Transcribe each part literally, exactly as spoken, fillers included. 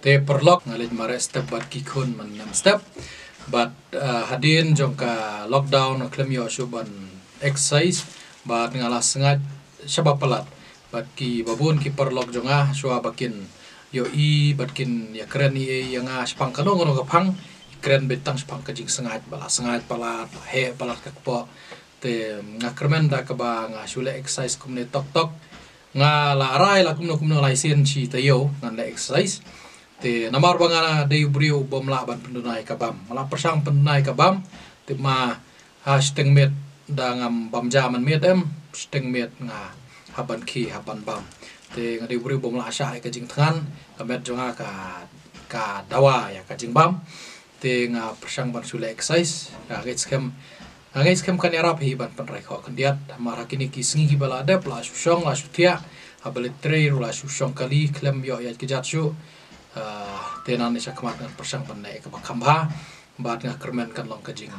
Te paralok, nga leit mareh step bad ki khun mynne mynstep. Bad, ah, hadien jong ka lockdown nga khlem ïoh shuh ban exercise. Bad nga la sngaid shaba palat. Bad kiba bun ki paralok jong nga shuwa ba kin ïohi bad kin ïakren ïa nga shaphang kano kano ka phang, kren beit tang shaphang ka jingsngaid, ba la sngaid palat, ba heh palat ka kpoh. Te nga kyrmen da kaba nga shu leh exercise kumne tok tok. Nga la rai la kumno kumno lai sien shi taïew ngan leh exercise. Te namar ba nga dei u briew bym lah ban pynduna ïa ka bam, nga la pyrshang pynduna ïa ka bam. Te ma ha shiteng miet da ngam bam ja man miet em, shiteng miet nga hap ban khie, hap ban bam. Te nga dei u briew bym lah shah ïa ka jingthngan, ka met jong nga ka, ka dawa ïa ka jingbam. Te nga pyrshang ban shu leh exercise, nga ngeit skhem, nga ngeit skhem kan ïarap hi ban pynroi khoh khyndiat. Namar ha kine ki sngi kiba la dep la shu shong la shu thiah, haba leit trei ruh la shu shong kali, khlem ïoh ïaid kjat shuh. Ah, te nangne shakhmat ngan pyrshang ban leh kaba kham bha. Bad nga kyrmen kan long ka jing,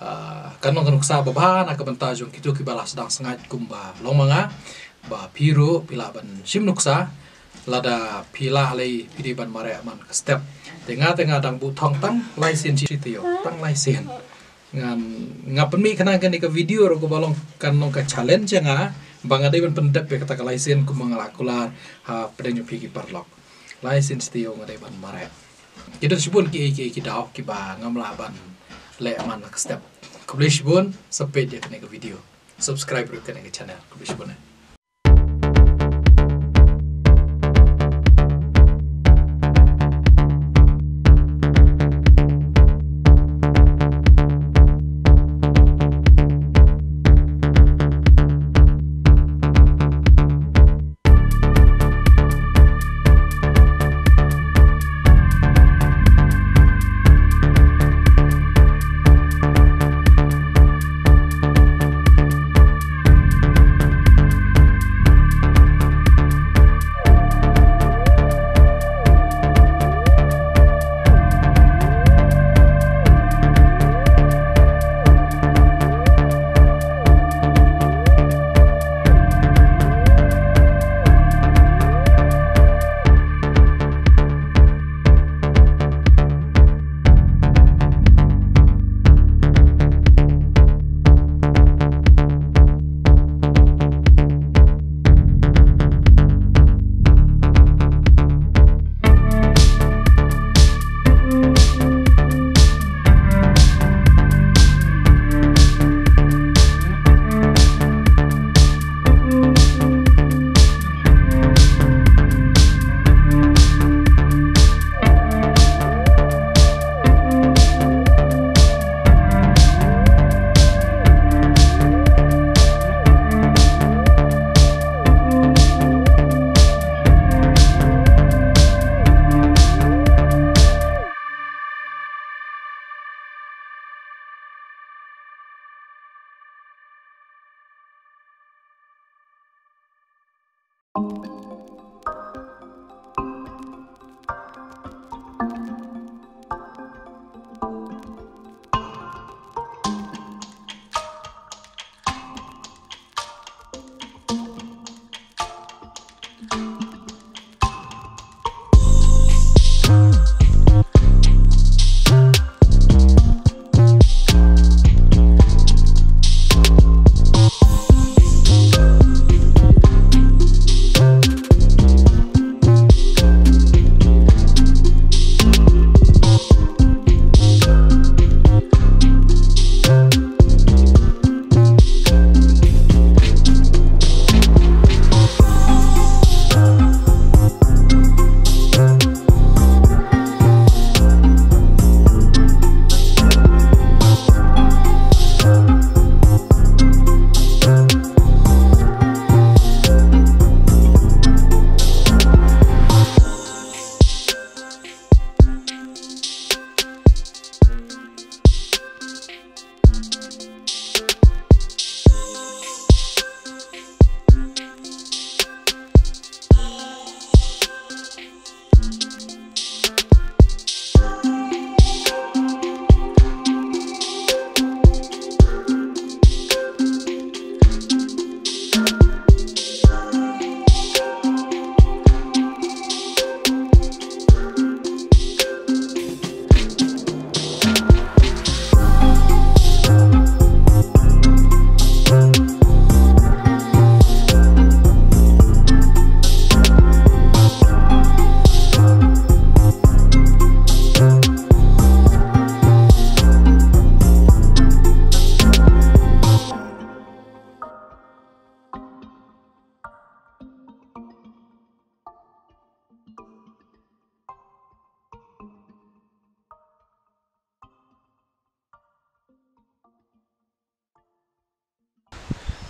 ah, kan long ka nuksa babha na ka bynta jong kito kiba la sdang sngaid kumba long ma nga. Ba phi ruh phi lah ban shim nuksa lada phi lah lei phi dei ban mareh man ka step. Te nga, te nga dang buh thong tang lai sien shi taïew, tang lai sien. Ngan, nga pynmih khnang kane ka video ruh kaba long kan long ka challenge ïa nga ba nga dei ban pyndep ïa kata ka lai sien kumba nga la kular hapdeng jong phi ki paralok. Lai sien shi taïew nga dei ban mareh. Ki don shibun kiei kiei ki daw kiba ngam lah ban leh man ka step. Khublei shibun, sa peit ïa kane ka video. Subscribe ruh kane ka channel. Khublei shibun eh.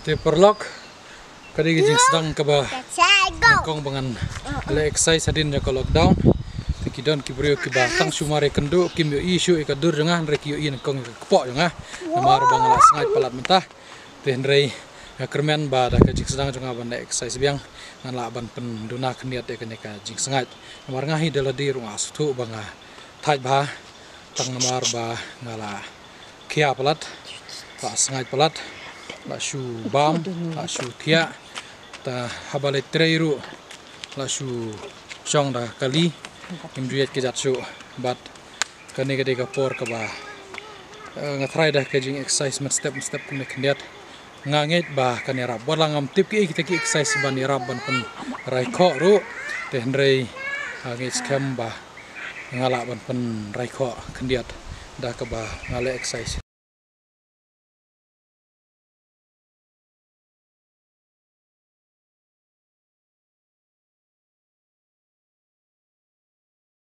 Te paralok, ka dei ka jingsdang kaba nyngkong ba ngan leh exercise hadien jong ka lockdown. Te ki don ki briew kiba tang shu mar ïakynduh, kim ïohi shuh ïa ka dur jong nga, hynrei ki ïohi nyngkong ïa ka kpoh jong nga. Namar ba nga la sngaid palat mynta. Te hynrei nga kyrmen ba da ka jingsdang jong nga ban leh exercise biang, ngan lah ban pynduna khyndiat ïa kane ka jingsngaid. Namar nga hi da lade ruh nga sngewthuh ba nga thait bha, tang namar ba nga la khia palat, la sngaid palat, la shu bam, la shu thiah, te haba leit trei ruh la shu shong da kali, ngim ju ïaid kjat shuh. Bad kane ka dei ka por kaba, eh, nga tharai da ka jing exercise mynstep mynstep kumne khyndiat. Nga ngeit ba kan ïarap, wat la ngam tip kiei kita ki exercise ban ïarap ban pynraikhoh ruh. Te hynrei nga ngeit skhem ba nga lah ban pynraikhoh khyndiat da kaba nga leh exercise.